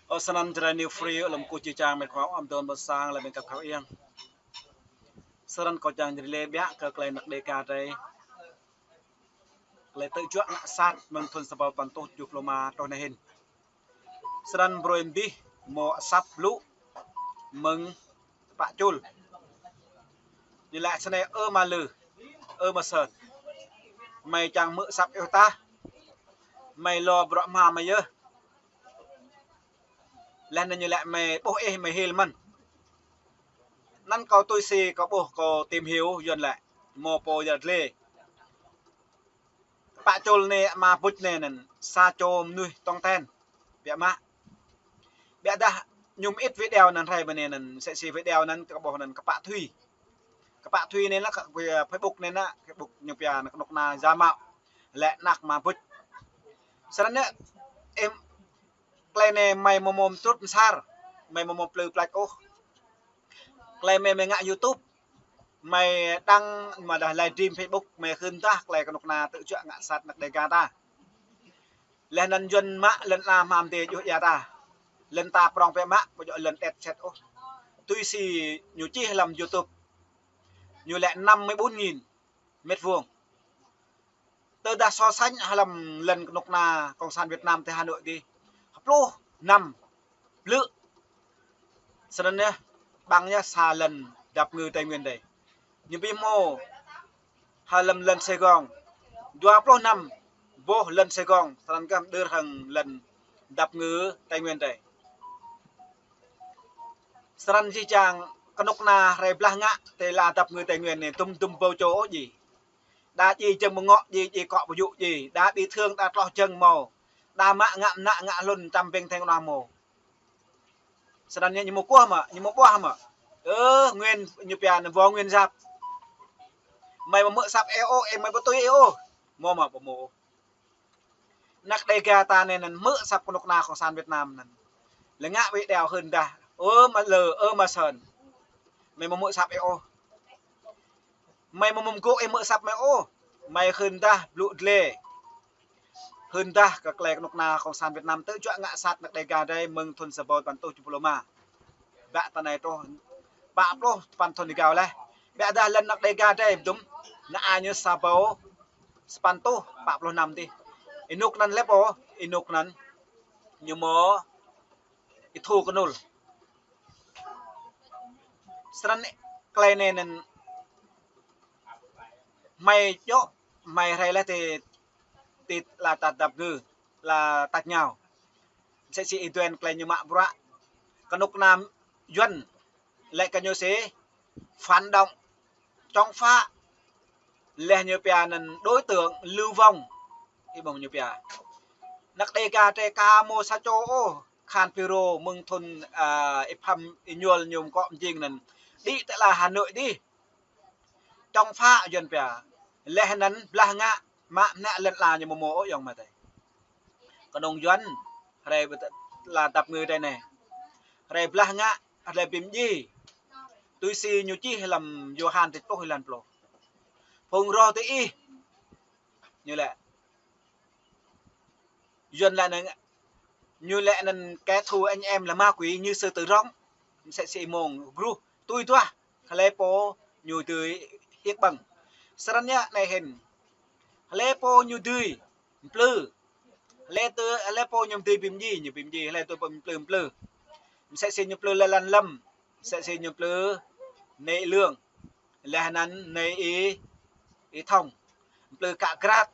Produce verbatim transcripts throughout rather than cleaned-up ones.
Ơ, snăn Jrai New Free, lăm kơ čih čang mĕt khua ăm dôn bơsang lăm kăp khao iăng. Snăn kâo čang jri lĕ biă kơ klei năk Dega drei. Klei tơjuă ngă sat mơ̆ng thŭn sa êbâo păn êtuh tơjuh pluh êma truh anai hĭn. Snăn brơi mbih mơ̆ asăp blŭ mơ̆ng tơpă čul. Ñu laĭ snei: Ơ Ama Lư, ơ Ama Sơn, mơi čang hmư̆ asăp ih tah. Mơi lŏ bruă hma mơi yơh. Leh anăn ñu laĭ mơi ƀuh ih mơi hil mơ̆n. Anăn kâo tui si kâo ƀuh kâo tìm hiểu Yuăn laĭ mơ̆ pô yăl dliê. Tơpă čul anei ama Bŭč anei anăn sa čô mnuih tŏng ten. Biă mă. Biă dah ñu mơit video anăn hrơi mơ̆ng anei anăn, msĕ si video anăn kâo ƀuh anăn kơ pă Thùy. Kơ pă Thùy anei lĕ kơ Facebook anei anăn, Facebook ñu pia anăn kơnuk kơna giả mạo. Lĕ anak ama Bŭč. Snăn anei, ih klei anei mơi mơ̆ mơ̆ mtrŭt msar, mơi mơ̆ mơ̆ plư plač ôh. Klei mơi mơi ngă YouTube, mơi đăng amâodah livestream Facebook, mơi hưn dah klei kơnuk kơna tơjuă ngă sat năk Dega ta. Leh anăn Yuăn mă lăn ala hmam dê djuh ia ta. Lăn ta prŏng biă mă, ƀu djŏ lăn tet set ôh. Tui si ñu čih lăm YouTube. Ñu laĭ năm mươi bốn nghìn mét vuông. Tơdah so sánh hlăm lăn kơnuk kơna Cộng sản Việt Nam ti Hà Nội dih, pluh năm blư̆. Snăn yơh, ƀăng yơh sa lăn dap kngư Tây Nguyên dih. Ñu bi hmô hlăm lăn Sài Gòn, dua pluh năm boh lăn Sài Gòn, snăn kơh mđơr hăng lăn dap kngư Tây Nguyên dih. Snăn jih jang kơnuk kơna hrơi blah ngă ti lăn dap kngư Tây Nguyên anei dŭm dŭm ƀâo čô ôh djai. Đa djai jơ̆ng mơngŏ djai, djai kŏ ƀu djŭ djai. Đa bị thương, đa tloh jơ̆ng mâo. Đa mă ngă mnă ngă hlŭn čăm ƀing theng kơna mâo. Snăn ñu mơ̆ kuah mă, ñu mơ̆ ƀuah mă. Ơ, Nguyên, ñu pia anăn Võ Nguyên Giáp. Mơi mơ̆ hmư̆ asăp ih ôh, ih mơi ƀu tui ih ôh. Mâo mă ƀu mâo. Năk Dega ta anei anăn hmư̆ asăp kơnuk kơna Cộng sản Việt Nam anăn. Lĕ ngă video hưn dah: Ơ Ama Lư, ơ Ama Sơn, mơi mơ̆ hmư̆ asăp ih ôh. Mơi mơ̆ mơ̆ mgô̆ ih hmư̆ asăp mơi ôh. Mơi hưn dah blŭ dliê. Hưn dah kơ klei kơnuk kơna Cộng sản Việt Nam tơjuă ngă sat năk Dega drei mơ̆ng thŭn sa êbâo păn êtuh tơjuh pluh êma. Biă tơ anei truh pă pluh tơpăn thŭn êgao leh. Biă dah lăn năk Dega drei dŭm, anăn ñu sa êbâo sa păn êtuh pă pluh năm dih. Ênuk anăn lĕ pô, ênuk anăn ñu mơ̆ ih thu kơnul. Snăn klei anei anăn mơi djŏ, mơi hrơi leh ti, ti lăn ta dap kngư, lăn ta ngao. Msĕ si ih Duen klei ñu mă bruă. Kơnuk kơna Yuăn laĭ kơ ñu si phản động, chống phá. Leh ñu pia anăn đối tượng lưu vong. Ih ƀuh ñu pia. Năk Dega drei ka mâo sa čô ôh khan phi rô mơ̆ng thŭn, a, ih phăm ih ñuôl ñu mkŏ mjing anăn. Đĭ ti lăn Hà Nội dih. Chống phá Yuăn pia. Leh anăn blah ngă mă mnă lăn ala ñu mơ̆ mâo ôh ayŏng amai adei. Kơnung Yuăn, hrơi bơt-, lăn dap kngư drei anei. Hrơi blah ngă, hrơi bi mdjiê. Tui si ñu čih lăm Yôhan ti pluh, êlan pluh. Phung roh ti ih. Ñu laĭ. Yuăn laĭ anăn, ñu laĭ anăn kẻ thù anh em là ma quỷ, như sư tử rống. Msĕ si mông gruh, tui duah hlei pô ñu dưi hiêk ƀơ̆ng. Snăn yơh anei hĭn. Hlei pô ñu dưi mplư. Hlei tơ, hlei pô ñu dưi bi mdjiê, ñu bi mdjiê, hlei tơ pô mplư, mplư. Msĕ si ñu mplư lăn lăm, msĕ si ñu mplư anei lương. Leh anăn anei ih, ih thŏng. Mplư kă grat.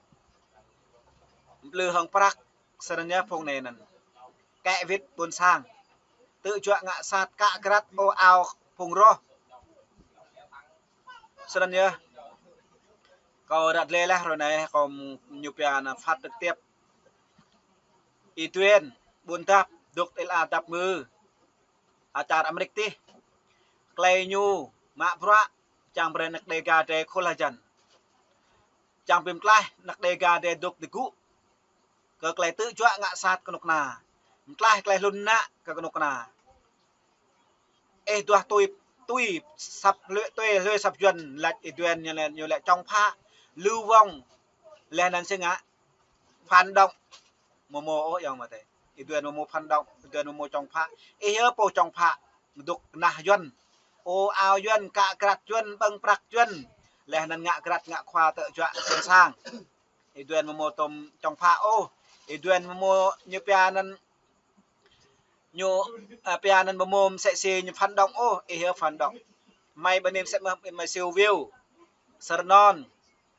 Mplư hŏng prăk, snăn yơh phung anei anăn. Kĕ wĭt ƀuôn sang. Tơjuă ngă sat kă grat ôh ao phung roh. Snăn yơh. Kâo ră dleh leh hrơi anei kâo ñu pia anăn phát trực tiếp. Ih Duen, ƀuôn Dap, dôk ti lăn dap kngư. Ačar Amêrik dih. Klei ñu mă bruă, čang brơi năk Dega drei khul hơjăn. Čang bi mtlaih năk Dega drei dôk ti gŭ. Kơ klei tơjuă ngă sat kơnuk kơna. Mtlaih klei hlŭn anăn kơ kơnuk kơna. Ih duah tui, tui asăp hlue, tui hlue asăp Yuăn lač ih Duen ñu lač, ñu lač chống phá, lưu vong. Leh anăn si ngă phản động. Mơ̆ mâo ôh ayŏng amai adei. Ih duen mơmô phản động, ih duen mơmô chống phá. Ih yơh pô chống phá, dŏ nah Yuan. Ô ao Yuan, kă grat Yuan, ƀơ̆ng prăk Yuan. Leh anŭn ngă grat ngă khua tơ̆ juă ƀôn sang. Ih duen mơmô tôm chống phá ôh. Ih duen mơmô ñu pia anŭn ñu, a, pia anŭn mơmô msĕ si ñu phản động ôh, ih yơh phản động. Mơi bơni msĕ mơh, mơi Siu Viu, Sơrnon,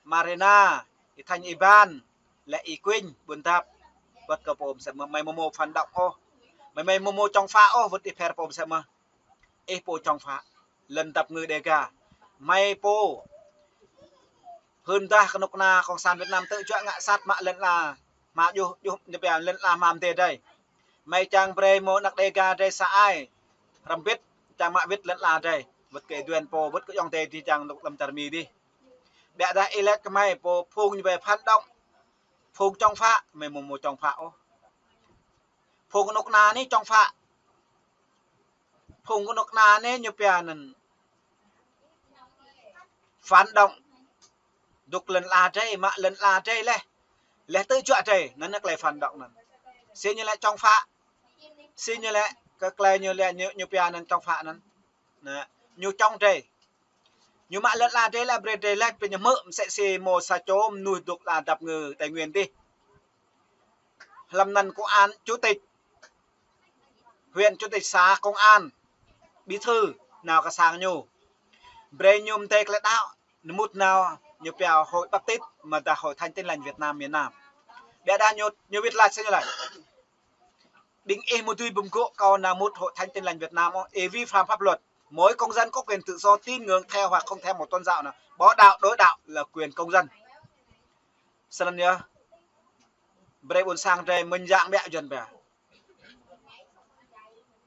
Marina, ih Thanh Iban, lĕ ih Kuing, Ƀuôn Dap. Wơ̆t kơ pô msĕ mơh, mơi mơmô phản động ôh. Mơi, mơi mơmô chống phá ôh, wơ̆t ih pher pô msĕ mơh. Ih pô chống phá, lŏn dap ngư Đêga. Mơi pô hưn dah kơnuk kơna Cộng sản Việt Nam tơ̆ juă ngă sat mă lŏn ala, mă juh, juh, ñu pia lŏn ala mă mơdê dai. Mơi čang brơi mơ̆ anăk Đêga dai sa ai hrăm bit, čang mă wĭt lŏn ala dai. Wơ̆t kơ ih duen pô, wơ̆t kơ ayŏng adơi dih čang dŏ lăm čar Mi dih. Biă dah ih laĭ kơ mơi pô phung ñu ƀai phản động, phung chống phá, mơi mơmô chống phá ôh. Phung kơnuk kơna anai chống phá. Phung kơnuk kơna anai ñu pia anŭn phản động. Dŏ lŏn ala dai, mă lŏn ala dai leh. Leh tơ̆ juă dai, anŭn yơh tơlơi phản động anŭn. Si ñu lĕ chống phá. Si ñu lĕ, kơ tơlơi ñu lĕ ñu, ñu pia anŭn chống phá anŭn. Anai, ñu chống dai. Ñu mă lŏn ala dai lĕ, brơi dai lĕ, pơñu hmư̆ msĕ si mơ̆ sa čô mơnuih dŏ lŏn dap ngư Tây Nguyên dih. Hlăm anŭn công an, chủ tịch huyện, chủ tịch xã, công an, bí thư, nao kơ sang ñu. Brơi ñu mơdê tơlơi đaŏ, ñu mŭt nao, ñu pia hội Baptist, mơ̆ dah Hội Thánh Tin Lành Việt Nam miền Nam. Biă dah ñu, ñu wĭt laĭ si ñu laĭ. Ƀing ih mơ̆ dưi bơ̆m gŏ kâo nao mŭt Hội Thánh Tin Lành Việt Nam ôh, ih vi phạm pháp luật. Mỗi công dân có quyền tự do tín ngưỡng theo hoặc không theo một tôn giáo nào. Bỏ đạo, đổi đạo là quyền công dân. Snăn yơh. Brơi ƀôn sang drei mơ̆n yang biă Yuan biă.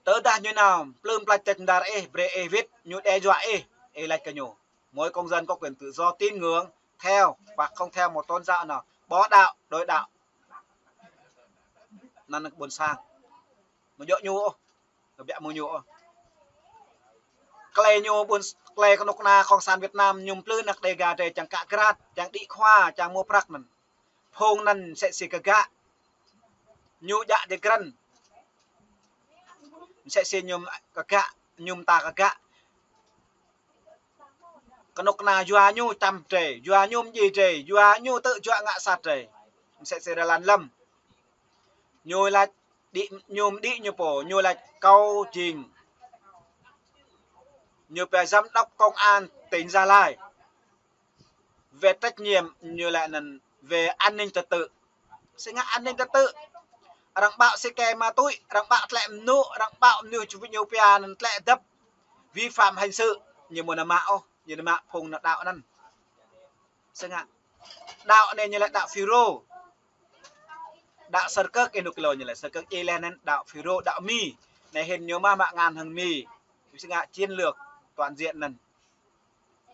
Tơdah ñu nao, plưm plač tĕč mơdar ih, brơi ih wĭt, ñu đe dọa ih, ih laĭ kơ ñu. Mỗi công dân có quyền tự do tín ngưỡng, theo hoặc không theo một tôn giáo nào, bỏ đạo, đổi đạo. Anăn ƀôn sang. Mơ̆ djơ̆ ñu ôh, kơ biă mơ̆ ñu ôh. Tơlơi ñu ƀôn, tơlơi kơnuk kơna Cộng sản Việt Nam ñu plư anăk Đêga drei čang kă grat, čang đĭ khua, čang mơ̆ prăk anăn. Phung anăn msĕ si kơ gak. Ñu djă djơ̆ grăn. Msĕ si ñu kơ gak, ñu mơta kơ gak. Kơnuk kơna yua ñu čăm drei, yua ñu mdjai drei, yua ñu tơ̆ juă ngă sat drei. Msĕ si rơlan lăm. Ñu laĭ đĭ, ñu mđĭ ñu pô, ñu laĭ kâo jing. Ñu pia giám đốc công an tỉnh Gia Lai. Về trách nhiệm ñu laĭ anăn về an ninh trật tự. Si ngă an ninh trật tự. Arăng ƀă si kê ma túy, arăng ƀă tlĕ mơnŭ, arăng ƀă mơnuih čuh ñu pia anăn tlĕ dăp vi phạm hình sự. Ñu mơ̆ nao mă ôh, ñu nao mă phung nao đaŏ anăn. Si ngă. Đaŏ anai ñu laĭ đaŏ FULRO. Đaŏ Sơrkơk ih nŭk kơ lŏ ñu laĭ Sơrkơk ih leh anăn đaŏ FULRO, đaŏ Mi. Anai hĭn ñu mă mă ngăn hăng Mi. Si ngă chiến lược toàn diện anăn.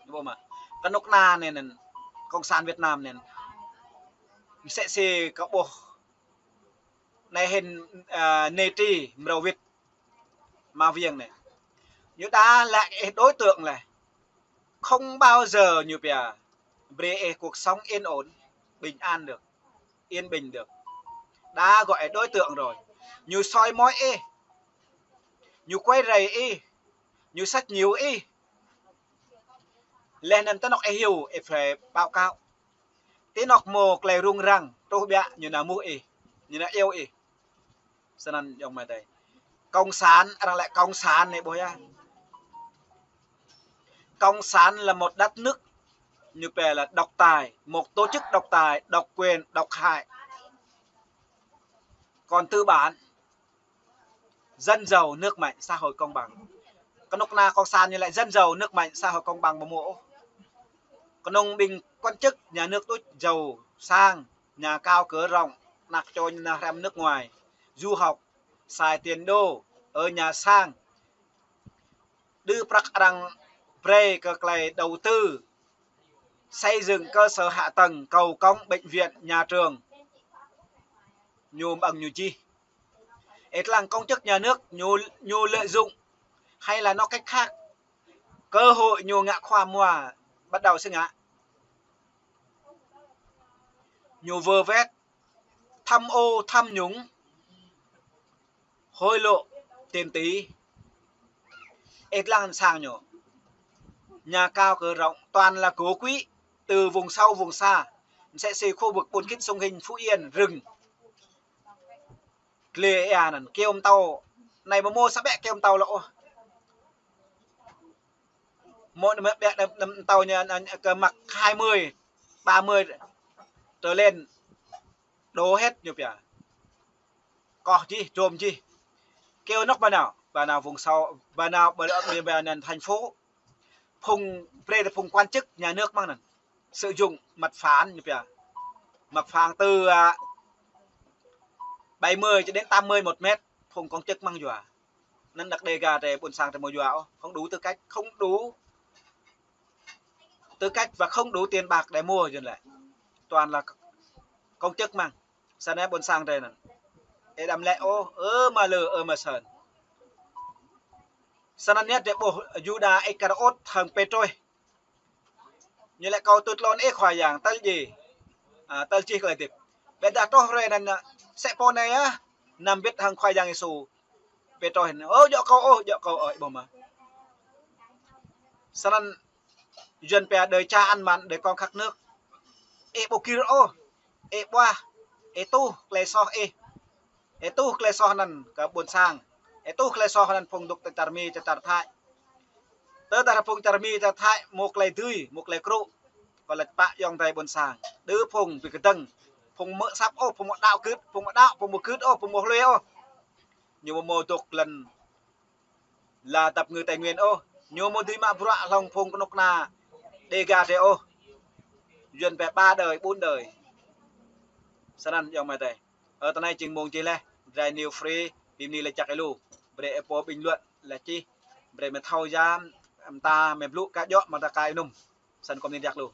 Ƀuh mơ̆. Kơnuk kơna anai anăn, Cộng sản Việt Nam anai. Msĕ si kơ ƀuh. Anai hĭn, ơ, anai tri mrâo wĭt. Ma Viêng anai. Ñu đa laĭ ih đối tượng leh. Không bao giờ ñu pia brơi ih cuộc sống yên ổn, bình an được, yên bình được. Đã gọi ih đối tượng rồi. Ñu soi mói ih. Ñu quấy rầy ih. Ñu sách nhiu ih. Leh anăn tơ anŏ ih hyu, ih phải báo cáo. Tơ anŏ mơ̆ tơlơi rŭng răng, truh biă ñu nao muh ih, ñu nao iâu ih. Snăn ayŏng amai adơi. Cộng sản, arăng laĭ cộng sản anai ƀuh yơh. Cộng sản là một đất nước, ñu pia là độc tài, một tổ chức độc tài, độc quyền, độc hại. Còn tư bản, dân giàu, nước mạnh, xã hội công bằng. Kơnuk kơna cộng sản ñu laĭ dân giàu, nước mạnh, xã hội công bằng mơ̆ mơ̆ ôh. Kơnơ̆ng ƀing quan chức nhà nước tui giàu sang, nhà cao cửa rộng, anăk čô ñu nao hrăm nước ngoài, du học, xài tiền đô, ở nhà sang. Đư prăk arăng brơi kơ tơlơi đầu tư, xây dựng cơ sở hạ tầng, cầu cống, bệnh viện, nhà trường. Ñu ƀơ̆ng ñu čih. Ê, tơlăng công chức nhà nước ñu, ñu lợi dụng hay là nói cách khác, cơ hội ñu ngă khua mua bắt đầu si ngă. Ñu vơ vét, tham ô, tham nhũng, Hối lộ tiền tỷ. Ih lăng sang ñu. Nhà cao cửa rộng toàn là gỗ quý từ vùng sâu vùng xa. Sẽ xây khu vực Buôn Khit, Sông Hinh, Phú Yên, rừng. Gle ia anŭn, kơyâo mơtâo. Anai mơ̆ mơ̆ sa ƀĕ kơyâo mơtâo lŏ ôh. Mơ̆ anŭn mơ̆ ƀĕ anŭn, anŭn mơtâo ñu, anŭn, anŭn kơ măk hai mươi, ba mươi trở lên đổ hết ñu pia. Koh jih, dôm jih. Kơyâo anŏk ba nao, ba nao vùng sâu, ba nao ba, ba, ba anŭn thành phố. Phung, brơi phung quan chức nhà nước mơ̆ng anŭn. Sử dụng mật phản ñu pia. Mật phản từ, à, bảy mươi cho đến tám mươi một mét, phung công chức mơ̆ng yua. Anŭn đăk Đêga drei ƀôn sang drei mơ̆ yua ôh, không đủ tư cách, không đủ tư cách và không đủ tiền bạc để mua yơh lĕ. Toàn là công chức mơ̆ng. Sa anai ƀôn sang drei anŭn. Ê đăm lĕ ôh, ơ mă lơ, ơ mă sơn. Sa anŭn yơh drei ƀuh Yuđa Iskariôt hăng Pêtrôs. Ñu lĕ kâo tŭ tlôn ih Khua Yang, tơl djai. À, tơl čih tơlơi hơdip. Ƀiădah truh hrơi anŭn, sĕ pô anai yơh, năm bĭt hăng Khua Yang Yêsu. Pêtrôs anŭn, ơ, djơ̆ kâo ôh, djơ̆ kâo ôh, ih ƀuh mơ̆. Sa anŭn Yuan pia đời cha ăn mặn, đời con khát nước. Ih ƀu gir ôh, ih ƀuah, ih tuh tơlơi soh ih. Ih tuh tơlơi soh anŭn kơ ƀôn sang. Ih tuh tơlơi soh anŭn phung dŏ tơ čar Mi, čar Thái. Tơdah phung čar Mi, čar Thái, mơ̆ tơlơi dưi, mơ̆ tơlơi krŭ. Kơ lĕ pă ayŏng adơi ƀôn sang. Đơ phung ƀu kơdơ̆ng. Phung mơ̆ săp ôh, phung mơ̆ đaŏ gưt, phung mơ̆ đaŏ, phung mơ̆ gưt ôh, phung mơ̆ hlue ôh. Ñu mơ̆ dŏ lŏn la dăp ngư Tây Nguyên ôh. Ñu mơ̆ dưi mă bruă hlŏng phung kơnuk kơna Đêga drei ôh. Yuan pia ba đời, bốn đời. Sa anŭn ayŏng amai adơi. Ơ, tơ anai jing mông jih laih, drei new free, bi mơni laih jak ih lu. Brơi ih pô bình luận laih čih. Brơi mơ̆ thâo yam, mơta mơ̆ blŭ kơ djơ̆ mơta kơ ih num. Sa anŭn kâo mơni jak lu.